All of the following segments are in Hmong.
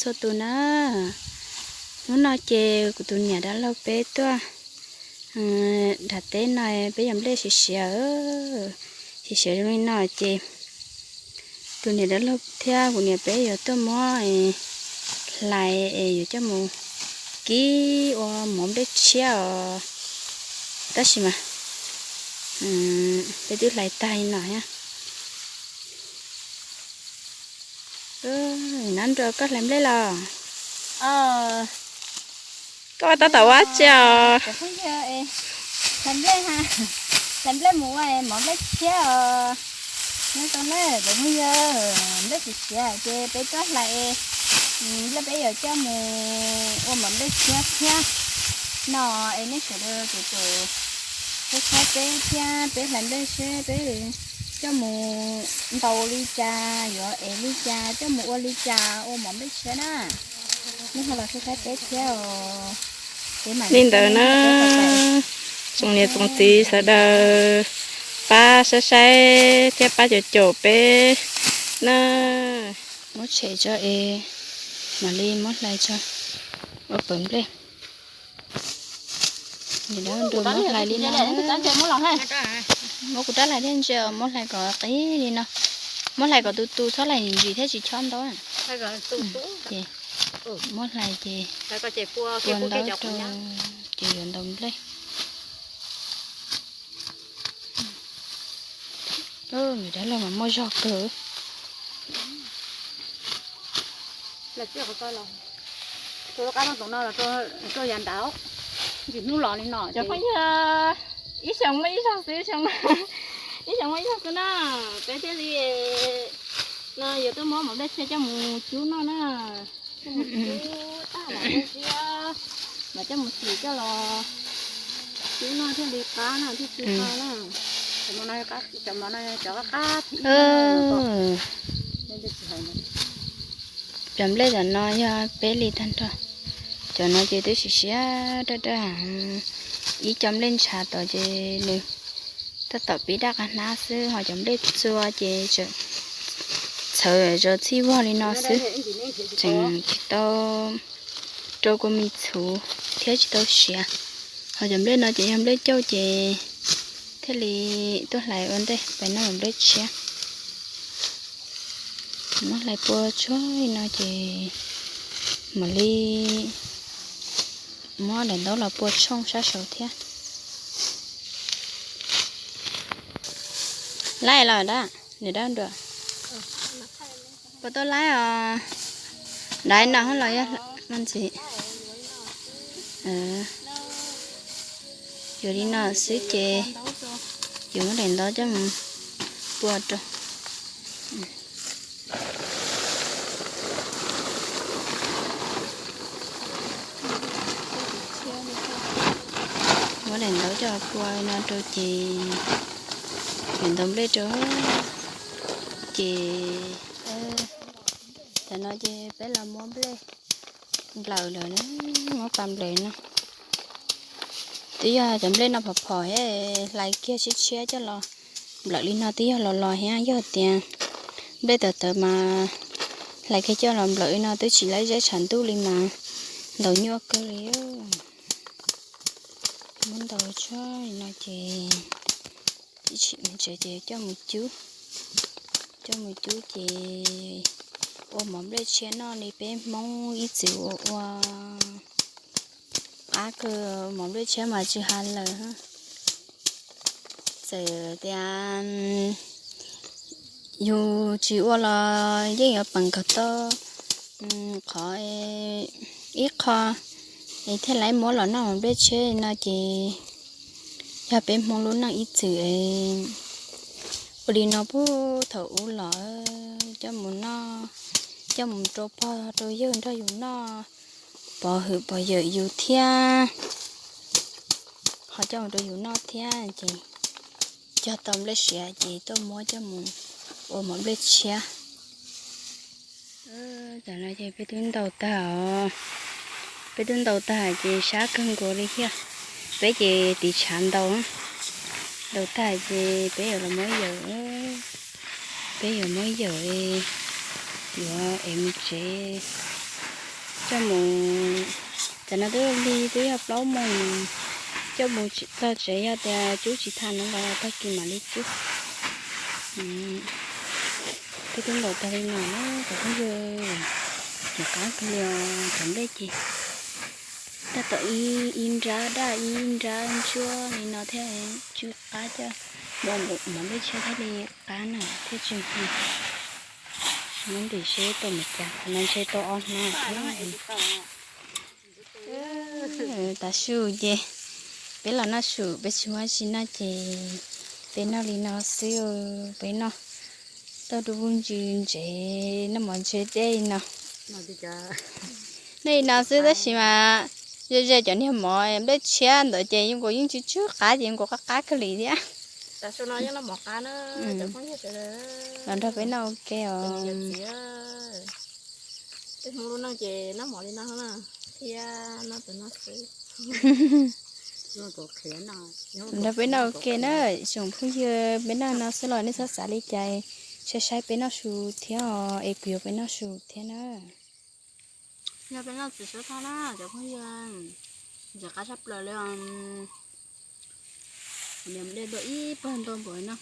txhua tus na. Hnub no ces kuv tus niam dab laug peb tuaj nram teb no, peb yog nplej siav siav, siav siav zoo li no ces tus niam dab laug thiab kuv niam peb yuav tuaj muab hlais es yuav coj mus kib ua mov nplej tshiab os. Tab sis mas peb twb hlais tag li no thiab. Nab Nruas, koj hlais nplej los? Koj ua tab tom ua dab tsi os? Hlais nplej, hlais nplej mus ua mov nplej tshiab os. Nyob zoo na cov phooj ywg, nplej siav siav ces peb tuaj hlais nplej, peb yuav coj mus ua mov nplej tshiab thiab no es nej sawv daws tus tus peb saib peb thiab peb hlais nplej seb peb coj mus ntaus li cas, yuav ev li cas, coj mus ua li cas ua mov nplej tshiab na. Nej ho los saib peb thiab os. Li ntawd na, tsoom niam tsoom txiv sawv daws pab saib saib thiab pab caum caum peb na. Muab tshem tso es mam li muab hlais tso ua pawg nplej. Nws dab nruas muab hlais li no. Muab kuv rab hlais thiab ntsia, muab hlais kom qis li no. Muab hlais kom tu tu, txhob hlais ntsim thiab tsis chob ntau. Muab hlais ces pua ntawd rau, ces yuav ntaus nplej. Nws dab laug mas muaj zog kawg. Tus qab no, tus no los rau yav nrad, ntsis hnub los li no. Cov phooj ywg, ib xyoos muaj ib zog xwb, ib xyoos muaj ib zog xwb na, peb thiaj li no yuav tuaj muab mov nplej tshiab coj mus cub noj na. Coj mus cub tag mam muab ziab, mam coj mus xim coj los cub noj thiaj li qab na, thiaj tsis qab na. Cov mov no cov qab qab. Cov nplej tom no yog peb li tag nrho. Cov no ces twb siav siav dawb dawb, ib co nplej ntshav tod ces nws tab tom pib daj qab hnab xwb, ho cov nplej txua ces txhawv zov txhij vog li no xwb, tseem tsis tau rau kua mis txhuv thiab tsis tau siav. Ho cov nplej no ces yog nplej cauj ces thiaj li tuaj hlais ua ntej pais noj mov nplej tshiab. Muab hlais pua tsuag li no ces mam li muab daim ntaub los pua tshooj sab saud thiab. Laij los dab, nws dab nruas. Puas tau laij os? Dab no los yog ntxiv. Yuav li no xwb ces yuav muab daim ntaub coj mus pua rau. Muab daim ntaub coj pua no rau ces yuav ntaus nplej rau ces tam no ces peb los muab nplej nplawm lawm, muab pas nplawm no. Twb yog cov nplej no phom phom thiab, hlais kiag tshiab tshiab coj los nplawm li no twb yog los los thiab, yog tias nplej tawv tawv mas hlais kiag coj los nplawm li no twb tsis laib zeb tshav ntuj li mas ntaus nyuaj kawg li. Muab ntaus tsuag li no ces ib tshim tsev ces coj mus cub, coj mus cub ces ua mov nplej tshiab noj li peb Hmoob ib txwm ua ua. Qab kawg, mov nplej tshiab mas tsis hais lawm. Txawm tias yus tsis ua los yeej yuav peem kom tau qhov ib qho es thiaj li muab los noj mov nplej tshiab no ces yog peb Hmoob lub neej ib txwm ua li no puag thaum ub los coj mus noj, coj mus rau pog rau yawg nrog yus noj, pov hwm pov yawm yus thiab, ho coj mus rau yus noj thiab ces cog tau nplej siav ces tuaj muab coj mus ua mov nplej tshiab. Tam no ces peb twb ntaus tag os, peb twb ntaus tag ces sab kawg nkaus li thiab. Peb ces tiv tshav ntaus, ntaus tag ces peb yuav los muab yawm, peb yuav muab yawm yuav ev mus tsev. Coj mus, tam no twb lig twb yog plaub moos, coj mus txog tsev yog tias cub tsis tag no los tag kis mam li cub. Twb twb nkaus tag li no na cov phooj ywg, cov qab kawg li os, cov nplej ces daj tom ib nrab daj ib nrab ntsuab li no thiab tsw qab coj, mov nplej tshiab thiaj li qab na thiaj tsw. Muab ntim seb tau mus cas, qhov no ntshe tau ob hnab thiab. Tav su ces peb los noj su, peb tsis muaj tsi noj ces peb noj li no xwb, peb noj tau du ntsws ntsev, noj mov ntsev dej li no. Noj li no xwb tab sis mas ze ze cov niag mov nplej tshiab ntawd ces yeej nkaus yeej tsw tsw qab ces nkaus qab qab kawg li thiab. Los nrog peb noj ua ke os. Nrog peb noj ua ke na, tsoom phooj ywg, peb noj no xwb los nej txhob xav li cas, saib saib peb noj su thiab os, es kuv yuav peb noj su thiab na. Yog peb noj txiv suab thaj na cov phooj ywg, ntxim qab tshaj plaws li. Niam nplej ntau ib pawg ntau npaum no,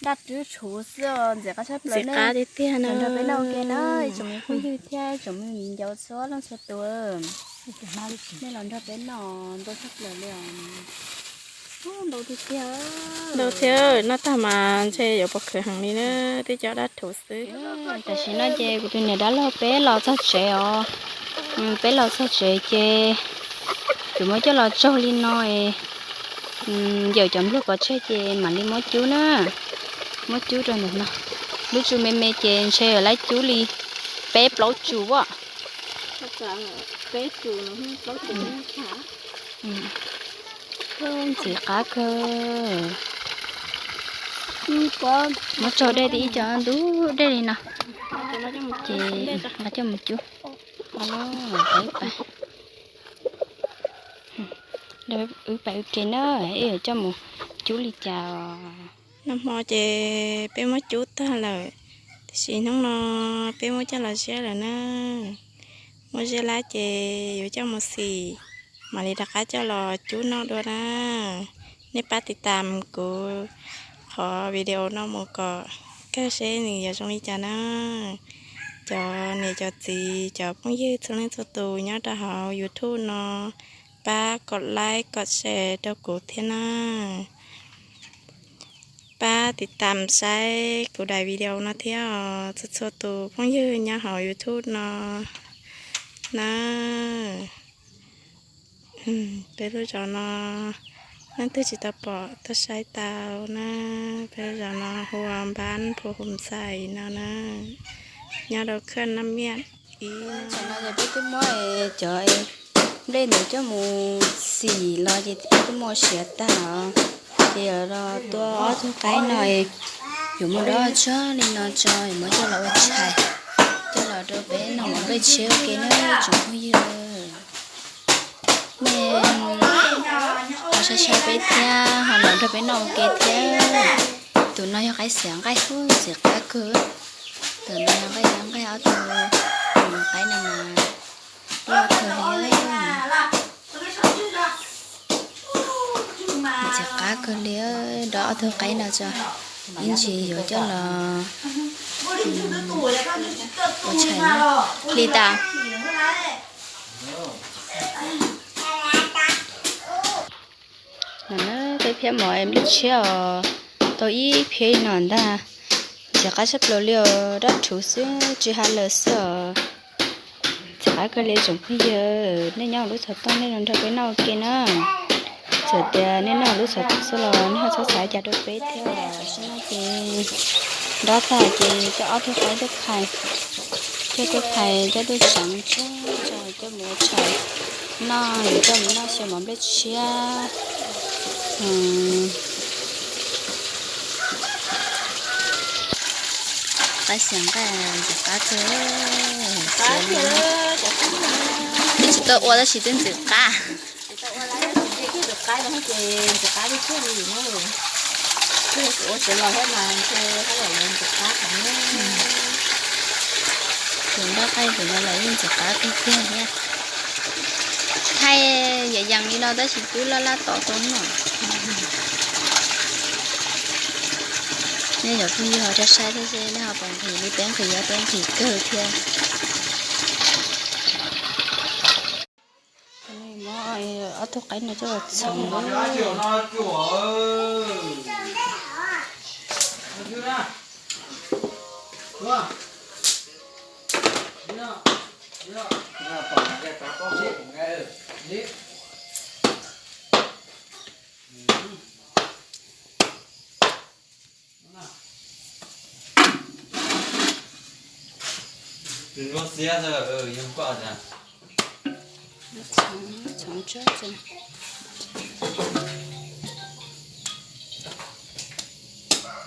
daj rwb tshuv xwb os, ntxim qab tshaj plaws. Ntxim qab tiag tiag na. Nrog peb noj ua ke na, tsoom me phooj ywg thiab tsoom me viv ncaus txhua leej txhua tus, nej los nrog peb noj ntau tshaj plaws li os. Ntau tiag tiag. Ntau thiab, noj tag mas ntshe yuav pov khawv heev li na, twb cov daj rhuv xwb. Tam sim no ces kuv tus niam dab laug peb los txog tsev os, peb los txog tsev ces kuv muab coj los tsaug li no, yawm cov npluag pov tseg ces mam li muab cub na, muab cub rau ntawm no. Lub tsu me me ces ntshe yuav laib cub li peb plaub tsu as. Ntxim qab kawg. Muab tsaug dej tib ib co ntub dej li no, ces nqa coj mus cub. Wb pais ua ke na, wb yuav coj mus cub li cas. Nag hmo ces peb muab cub tag lawm, tiam sis hnub no peb muab coj los ziab lawm na. Muab ziab lawm ces yuav coj mus xim, mam li rov qab coj los cub noj dua na. Nej pab tiv tam kuv qhov video no mus kom kawg seb nws yuav zoo li cas na. Cov niam cov txiv cov phooj ywg txhua leej txhua tus nyob rau hauv YouTube no, pab kom like kom share rau kuv thiab na. Pab tiv tam saib kuv daim video no thiab os, txhua txhua tus phooj ywg nyob hauv YouTube no na. Peb lub zos no leej twg tsis tau pom tau saib tau na, peb lub zos no hu ua Npab Phu Hum Xais no na, nyob rau khaj Naj Miaj ib. Tam no ces peb twb muab cov nplej ntawd coj mus xim los ces peb twb muab siav tag os, ces yuav los tua ob tug qaib no, yuav muab dob tsuag li no tso, yuav muab coj los ua tshais, coj los rau peb noj mov nplej tshiab ua ke na tsoom phooj ywg. Nej ho saib saib peb thiab ho los nrog peb noj ua ke thiab. Tus no yog qaib xiav nqaij, ntxim qab kawg. Tus no yog nqaij, nqaij ob tug, tus qaib no mas loj kawg li. Ntxim qab kawg li, dob ob tug qaib no tso, ib ntsis yuav coj los ua tshais li tas. No na, peb phiab mov nplej tshiab os, tau ib phiab li no ntag. Ntxim qab tshaj plaws li os, dab rhuv xwb, tsw ha lawm xwb os. Ntxim qab kawg li tsoom phooj ywg, nej nyob lub xov tooj nej los nrog peb noj ua ke na. Txawm tias nej noj lub xov tooj xwb los nej ho txhob xav cas rau peb thiab os. Tam sim no ces dob tag ces coj ob tug qaib tuaj phais, coj tuaj phais, coj tuaj tseev tshiab tso coj mus ua tshais noj, yuav coj mus noj xyaw mov nplej tshiab. Qaib xiav nqaij ntxim qab kawg, xiav li, twb tsis tau ua tab sis twb ntxim qab. Ua tsev los thiab mas ntshe hab lom yuav ntxim qab heev. Tus nroj qaij tus no los yeej ntxim qab kawg kiag thiab. Thaij yam yees li no tab sis twb laj laj tom tau no. Nej cov phooj ywg ho saib saib thiab seb nej ho puas nqhis li peb nqhis, peb nqhis kawg thiab. Muab ob tug qaib no coj los txhoov. Txhoov tso.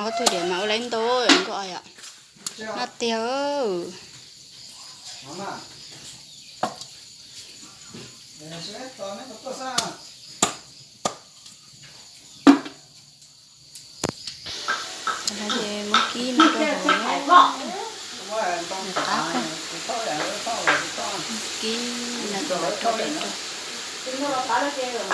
Ob tug diav mas ua lawm ntau nkauj yom. Noj tiag. Ces muab kib no rau hauv, qab kib no rau dej rau.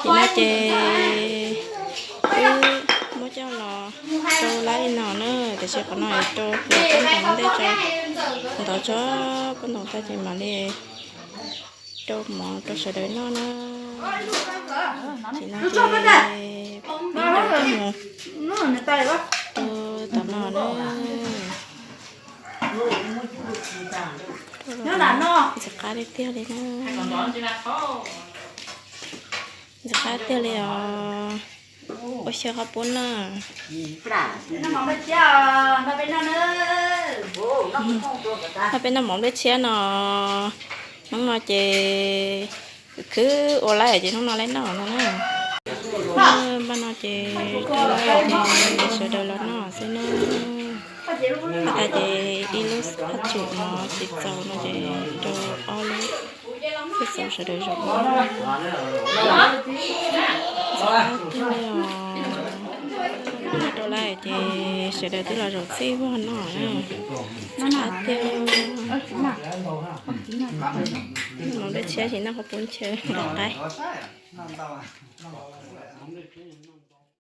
Ces no ces wb muab coj los rau lawm li no na, tiam sis qhov no rau pob ntoos ntej tso, ntov tso pob ntoos tag ces mam li rau mov rau sawv daws noj na. Ces no ces peb rau coj mus rau tom no na. Ntxim qab tiag tiag li na. Ntxim qab tiag li os. Ua xyaw qhov pub na. Noj peb noj mov nplej tshiab no. Hnub no ces khwv ua lawm ces hnub no lawv noj no na. Npaj no ces rau lawm ces sawv daws los noj xwb na. Hais tias ces ib lub phaj tsum no tsis txaus no ces rau ob lub thiaj txaus sawv daws zaum. Ntxim qab tiag li os. Noj rau lawm ces sawv daws twb los zaum txij vog noj na. Ntxim qab tiag li. Mov nplej tshiab ces noj qhov pub ntshaw nqaij.